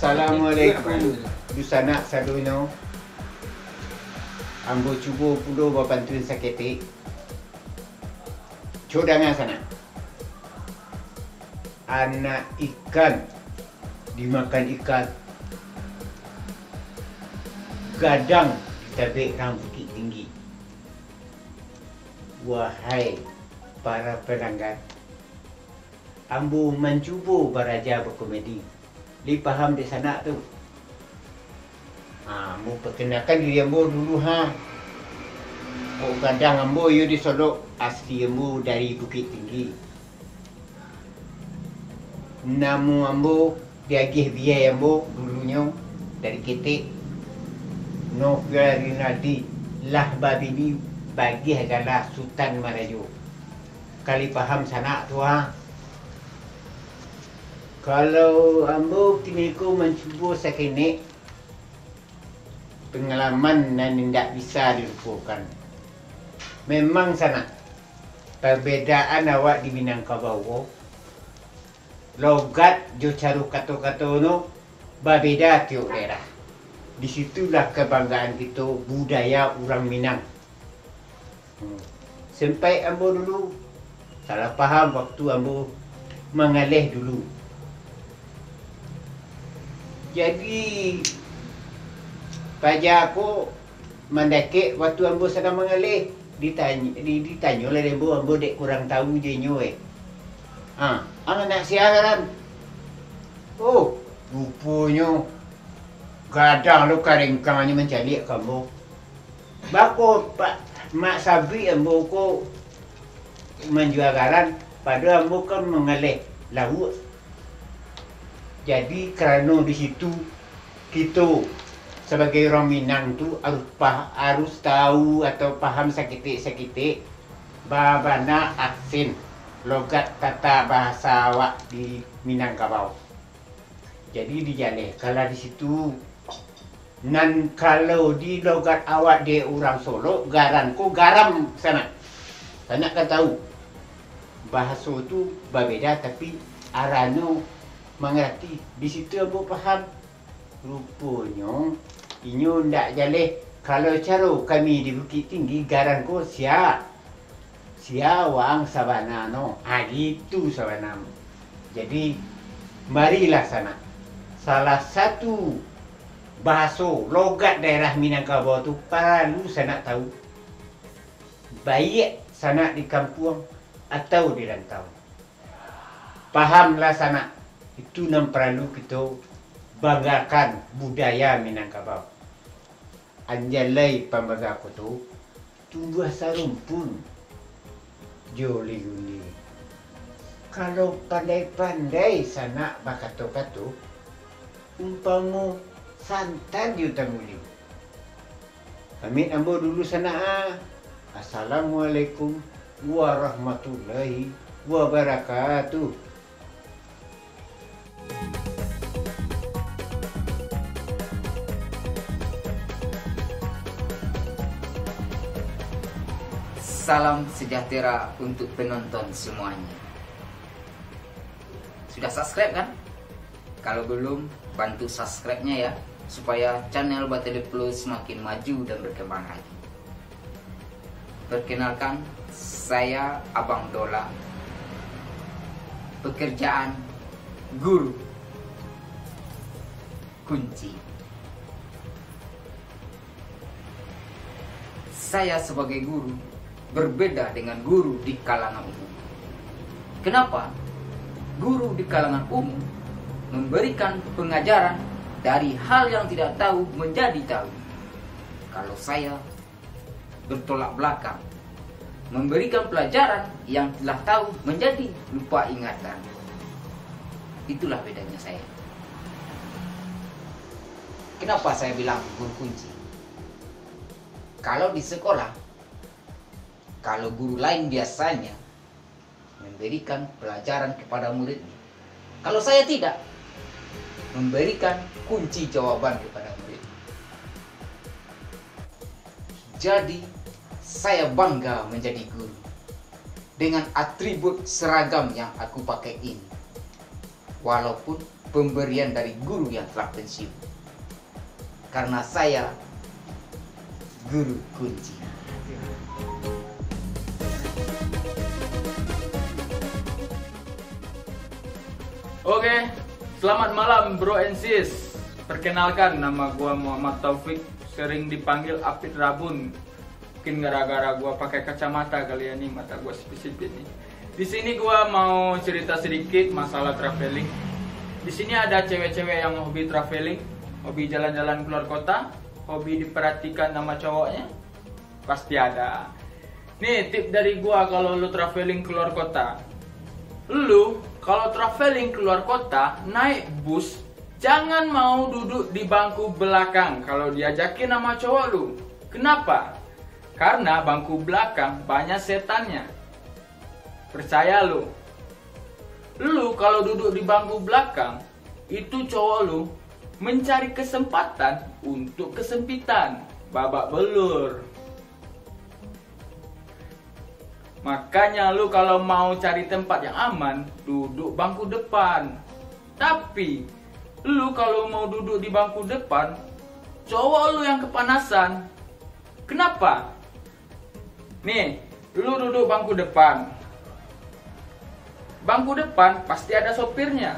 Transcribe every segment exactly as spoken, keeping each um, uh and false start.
Assalamualaikum, dunsanak sadonyo. Ambo cubo pulo babantuan saketek. Co danga sanak. Anak ikan dimakan ikan, gadang ditabek rang Bukittinggi. Wahai para pandanga, ambo mancubo baraja bakomedi. Lai paham dek sanak tu? Ha, ambo pakenalkan diri ambo dulu, ha. Kok gadang ambo iyo di Solok, asli ambo dari Bukittinggi. Namo ambo diagiah biyai ambo dulunyo dari ketek, Novel Rinaldi, lah babini bagiah gala Sutan Marajo. Ka lai paham sanak tu, ha. Kalau ambo kini ko mancubo sakenek pangalaman nan indak bisa dilupokan. Memang sanak, parbedaan awak di Minangkabau ko, logat jo caro kato-kato no babeda tiok daerah. Di situlah kabanggaan kito budaya urang Minang. Hmm. Sempaik ambo dulu salah paham waktu ambo mangaleh dulu. Jadi, paja ko mandakek waktu ambo sadang mangaleh. Ditanyo, di, ditanyo lah dek ambo, ambo dek kurang tahu jo inyo, eh. Ha, ang anak sia ngaran? Oh, ruponyo gadang lo karengkangnyo mancaliak ka ambo. Bako, Pak, Mak Sabik ambo ko manjua garan, padahal ambo kan mangaleh lauak. Jadi, karano di situ, kito sabagai urang Minang tu harus pah-, harus tahu atau paham sakitik-sakitik babana aksen logat tata bahasa awak di Minangkabau. Jadi, dijalehkanlah di situ. Nan kalau di logat awak dek urang Solok, garan ko garam sanak. Sanak kan tahu, bahaso tu babeda, tapi aranyo mangarati. Di situ ambo paham. Ruponyo, inyo ndak jaleh. Kalau caro kami di Bukittinggi, garan ko sia. Sia waang sabana no, ah, gitu sabana. Jadi, marilah sanak. Salah satu bahaso logat daerah Minangkabau tu paralu sanak tahu. Baiak sanak di kampuang atau di rantau. Pahamlah sanak, itu nan paralu kito banggakan budaya Minangkabau. Anjalai pambangga koto, tumbuah sarumpun jo ligundi. Kalau pandai-pandai sanak bakato-kato, umpamo santan jo tangguli. Pamit ambo dulu sanak, ah. Assalamualaikum warahmatullahi wabarakatuh. Salam sejahtera untuk penonton semuanya. Sudah subscribe kan? Kalau belum, bantu subscribe-nya ya, supaya channel Batele Plus semakin maju dan berkembang lagi. Perkenalkan, saya Abang Dola. Pekerjaan guru kunci. Saya sebagai guru berbeda dengan guru di kalangan umum. Kenapa? Guru di kalangan umum memberikan pengajaran dari hal yang tidak tahu menjadi tahu. Kalau saya bertolak belakang, memberikan pelajaran yang telah tahu menjadi lupa ingatan. Itulah bedanya saya. Kenapa saya bilang guru kunci? Kalau di sekolah, kalau guru lain biasanya memberikan pelajaran kepada muridnya. Kalau saya tidak, memberikan kunci jawaban kepada murid. Jadi, saya bangga menjadi guru dengan atribut seragam yang aku pakai ini. Walaupun pemberian dari guru yang telah pensiun. Karena saya guru kunci. Oke, selamat malam bro and sis. Perkenalkan, nama gua Muhammad Taufik, sering dipanggil Apit Rabun. Mungkin gara-gara gua pakai kacamata kali ya nih, mata gua sipit-sipit nih. Di sini gua mau cerita sedikit masalah traveling. Di sini ada cewek-cewek yang hobi traveling, hobi jalan-jalan keluar kota, hobi diperhatikan sama cowoknya. Pasti ada. Nih, tip dari gua kalau lu traveling keluar kota. Lu kalau traveling keluar kota, naik bus, jangan mau duduk di bangku belakang kalau diajakin sama cowok lu. Kenapa? Karena bangku belakang banyak setannya. Percaya lu. Lu kalau duduk di bangku belakang, itu cowok lu mencari kesempatan untuk kesempitan, babak belur. Makanya lu kalau mau cari tempat yang aman, duduk bangku depan. Tapi, lu kalau mau duduk di bangku depan, cowok lu yang kepanasan. Kenapa? Nih, lu duduk bangku depan. Bangku depan pasti ada sopirnya.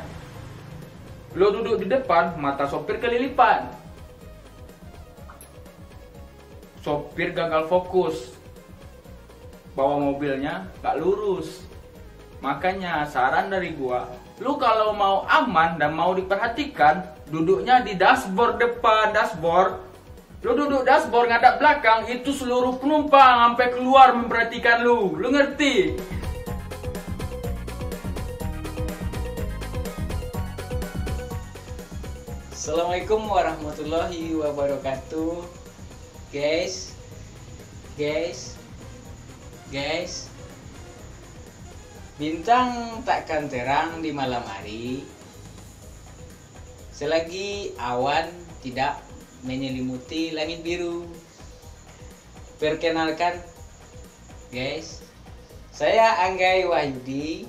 Lu duduk di depan, mata sopir kelilipan. Sopir gagal fokus. Bawa mobilnya gak lurus. Makanya saran dari gua, lu kalau mau aman dan mau diperhatikan, duduknya di dashboard depan, dashboard. Lu duduk dashboard ngadap belakang, itu seluruh penumpang sampai keluar memperhatikan lu. Lu ngerti? Assalamualaikum warahmatullahi wabarakatuh. Guys, guys, guys. Bintang takkan terang di malam hari, selagi awan tidak menyelimuti langit biru. Perkenalkan, guys, saya Anggai Wahyudi,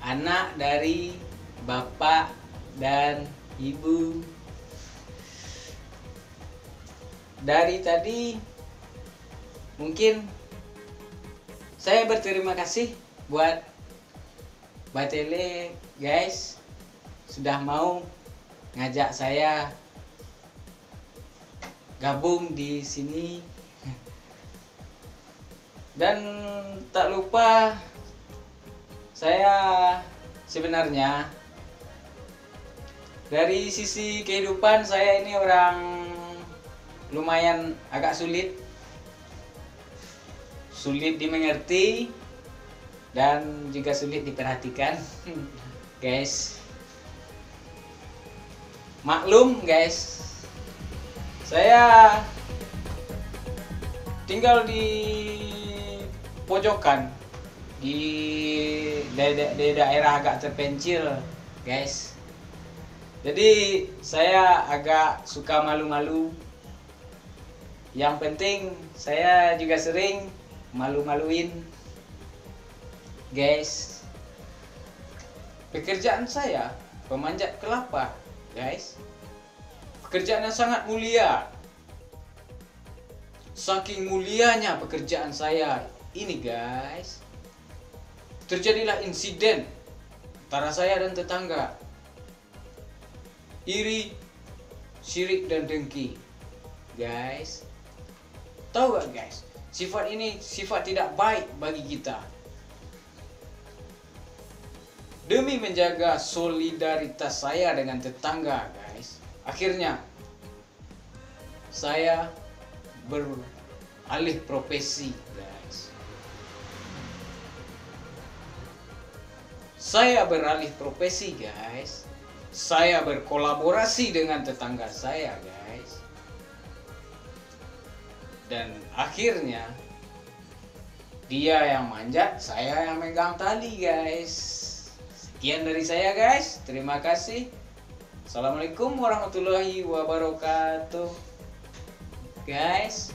anak dari bapak dan ibu. Dari tadi, mungkin saya berterima kasih buat Batele, guys, sudah mau ngajak saya gabung di sini. Dan tak lupa, saya sebenarnya dari sisi kehidupan, saya ini orang lumayan agak sulit, sulit dimengerti, dan juga sulit diperhatikan, guys. Maklum, guys, saya tinggal di pojokan, di da-, da-, di daerah agak terpencil, guys. Jadi, saya agak suka malu-malu. Yang penting, saya juga sering malu-maluin, guys. Pekerjaan saya pemanjat kelapa, guys. Pekerjaan yang sangat mulia. Saking mulianya pekerjaan saya ini, guys, terjadilah insiden antara saya dan tetangga. Iri, sirik, dan dengki. Guys, tahu gak, guys? Sifat ini sifat tidak baik bagi kita. Demi menjaga solidaritas saya dengan tetangga, guys, akhirnya saya beralih profesi, guys. Saya beralih profesi, guys. Saya berkolaborasi dengan tetangga saya, guys. Dan akhirnya, dia yang manjat, saya yang megang tali, guys. Sekian dari saya, guys. Terima kasih. Assalamualaikum warahmatullahi wabarakatuh. Guys,